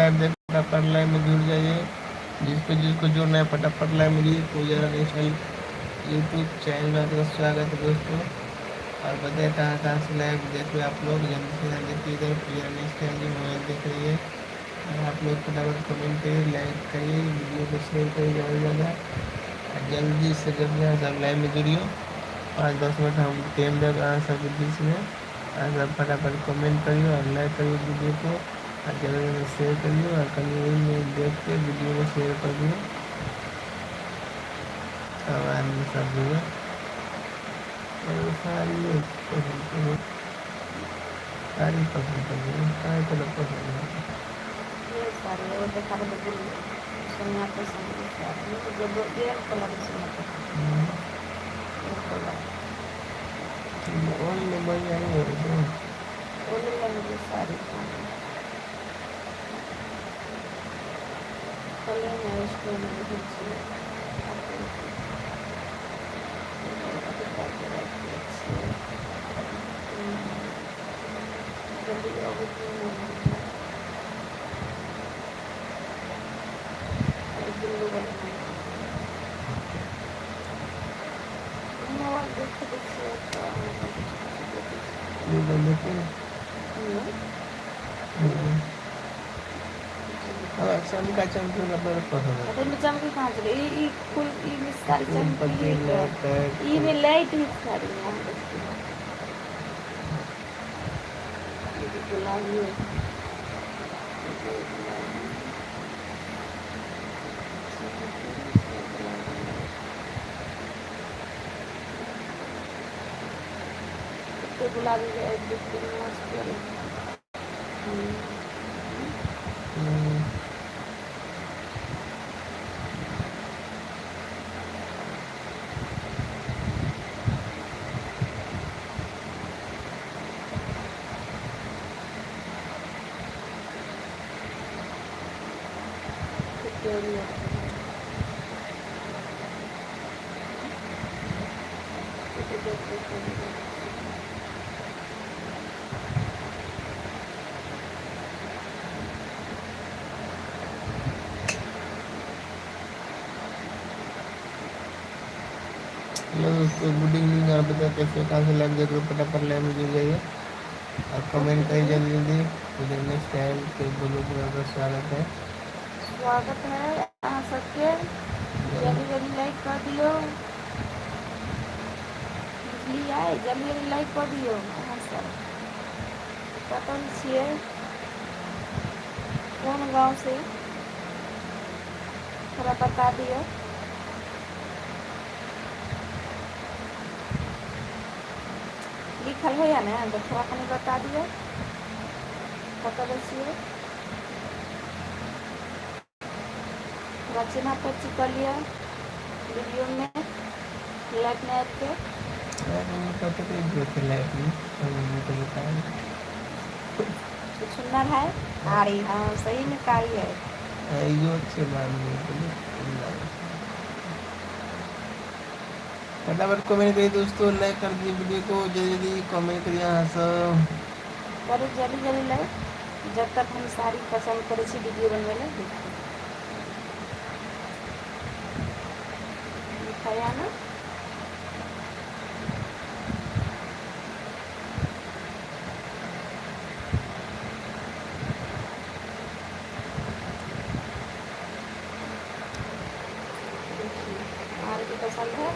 Live देख फटाफट live में जुड़ जाइए। जिसको जिसको जुड़ना है फटाफट लाइव में जुड़िए। पूजा रानी यूट्यूब चैनल में आपका स्वागत है दोस्तों। और बताइए कहाँ कहाँ से लाइव देख रहे हो आप लोग, जल्दी से जल्दी देखिए। इधर पूजा रानी स्टाइल जी मोबाइल देख रही है। और आप लोग फटाफट कमेंट करिए, लाइक करिए, वीडियो को शेयर करिए ज़्यादा से ज़्यादा। और जल्दी से जल्दी सब लाइव में जुड़ियो। 5-10 मिनट हम टाइम देगा अहाँ सबके बीच में। अहाँ सब फटाफट कमेंट करियो और लाइक करियो वीडियो को, और ज़्यादा से ज़्यादा शेयर करियो, और कहीं में देख के वीडियो को शेयर कर दियो। सब आदमी सब जुड़ो। और सारी पसंद करो, सारी पसंद करो, सारी कलर पसंद है। ये साड़ी वो देखा रहे ब्लू सोनिया पसंद है साड़ी, जब ये कलर सोनिया पसंद ये कलर ओनली बढ़िया नहीं हो तो वो ले मुझे साड़ी कलर में उसको मैं देखिए जल्दी ब्लू वाला मोबाइल देखते देखिए तो ये देखिए। अब चमका चमकी वाला बड़ा पसंद है। अरे में चमकी कहाँ चले ई ई फूल ई में सारी फूल चमकी पत्ती है। लाइट ई में लाइट ही साड़ी में हम देखते हैं। ये भी गुलाबी है, ये भी गुलाबी है। कितने गुलाबी है देखते में मस्त है। कितने भी है। कितने देखते हैं। हेलो दोस्तों, गुड इवनिंग। आप बताओ कैसे कहाँ से लाइव देख रहे हो, फटाफट लाइव में जुड़ जाइए और कमेंट करिए जल्दी जल्दी। पूजा रानी स्टाइल के ब्लॉग में आपका स्वागत है। स्वागत है अहाँ सबके। जल्दी जल्दी लाइक कर दियो, बुझलियै? जल्दी जल्दी लाइक कर दियो। अहाँ सब कतऽ छियै, कोन गाँव से, थोड़ा बता दियो। लिखल होइए ने तऽ थोड़ा कनि बता दियौ कतऽ छियै। थोड़ा चिन्हा परिचय कऽ लिअ वीडियोमे लाइक नहि आबिके। कते लाइव में तो बताएं। छुछुन्नर है कारी, हाँ सही में कारी है। यो अच्छे मान बोले। फटाफट कमेंट करिए दोस्तों, लाइक कर दिए वीडियो को, जल्दी जल्दी कमेंट करिए अहाँ सब। करू जल्दी जल्दी लाइक, जब तक हम साड़ी पसंद करै छी वीडियो बनबै लए। देखियौ लिखाया ना। देखिए are के पसंद है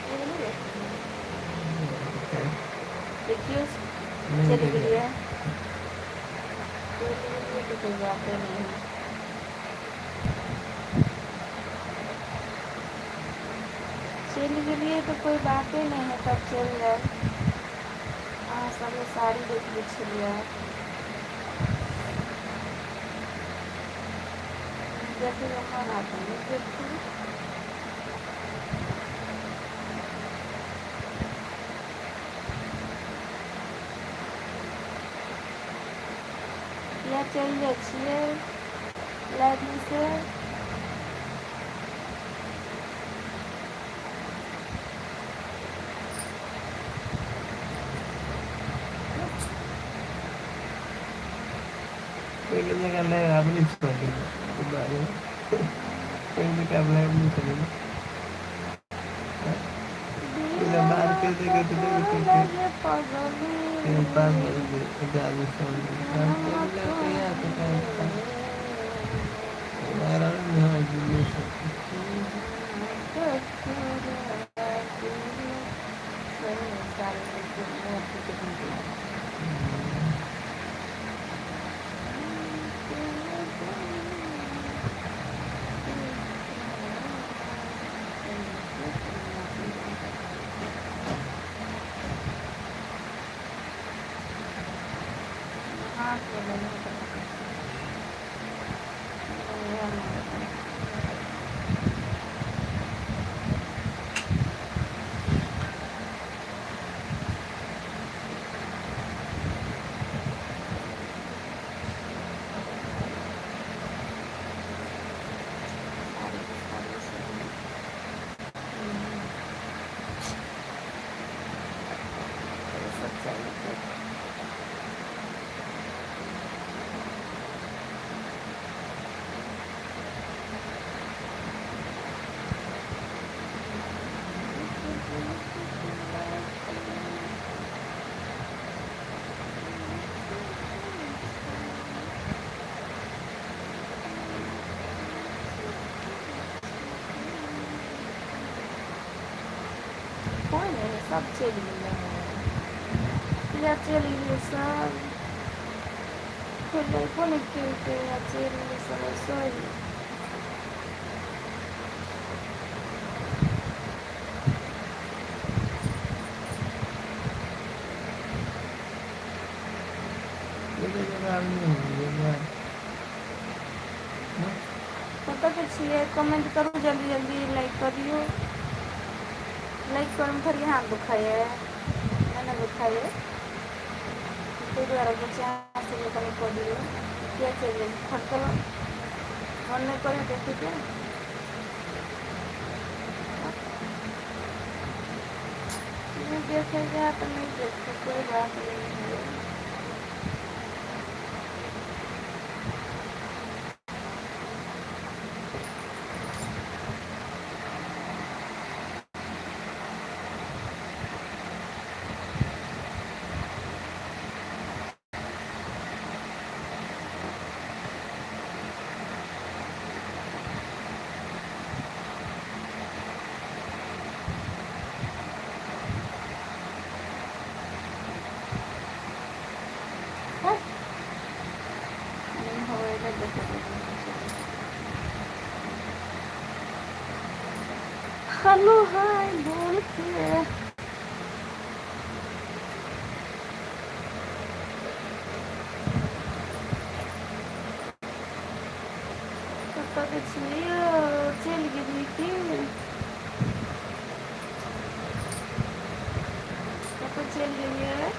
ये नहीं देखिए। देखियो नहीं चली देखा। गई है, चली गई तो कोई बात ही नहीं है। चलि गेलियै तऽ कोई बाते नहीं है, तब चलि जाए। अहाँ सबके साड़ी देखबै छलियै, देखैके मन हैत तऽ नहि देखू। किया चलि जाइ छियै लाइवमे से? पहिले जकाँ लाइव आब नहि चलै दुआरे पहिले जकाँ लाइव नहि चलै। पहिले बात दिलवा करिते त करिते करिते तोड़ले करिते रे पगली। 5 बजे 11 बजे मनवा टाइम तोड़ले। सब चाहिए। कोइ नहि, सब चलि गेलै। किया चलि गेलै सब? कोइ लइको नहि केलकै आ चलि गेलै सब ऐसे ही। कतऽके छियै? कमेंट करू जल्दी जल्दी, लाइक करियौ। लाइक करैमे थोड़ी हाथ दुखाइए? नहि ने दुखाइए। ताहि दुआरे कहै छी अहाँ सबके, कनि कऽ दियौ। किया चलि गेल? फटकल मन नहि करै देखैके। नहीं देखेगा तो नहीं देखो, कोई बात नहीं है। है नहीं होएगा देखो। हेलो हाय बोल के कतऽ छियै? चलि गेलियै की? कतऽ चलि गेलियै?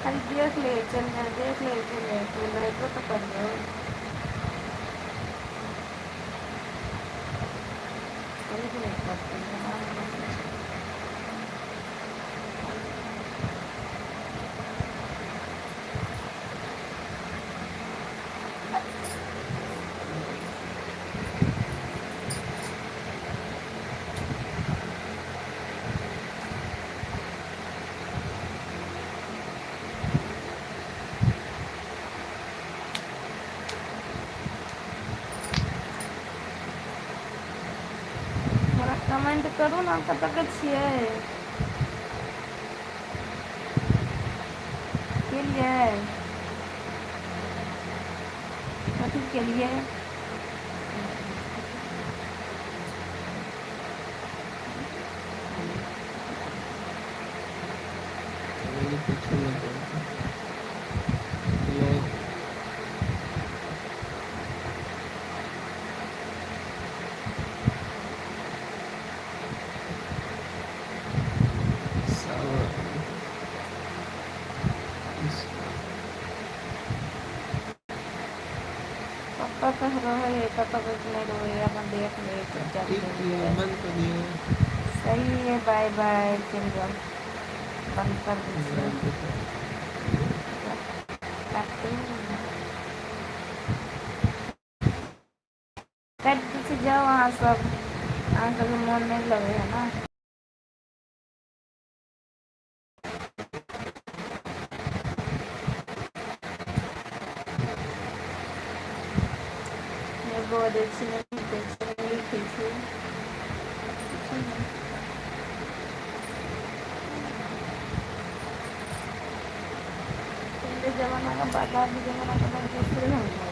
खाली देख ले चल जाए, देख ले चल जाए, तू लाइको तो करियो। कभी भी नहीं करते हैं। थोड़ा कमेंट करू ने, कतऽ छियै? केलियै? कथी केलियै? कुछो नहि करै। लाइक सब कतऽ पप्पा रहै है पप्पा को नहि रहै है, अपन देख ले चुपचाप ठीक चलि है, जेबै। बंद कर दियो। सही है, बाय बाय, चलि जाउ, बंद कर दै छियै। काटू, काटि दै छी, जाउ अहाँ सब, अहाँ सबके मोन नहि लगै है ने। नहि बजै छी, नहि लिखै छी, नहि लिखै छी, किछो नहि। पहिले जमाना के बात आब के जमाना के बात दोसरे ढंग भऽ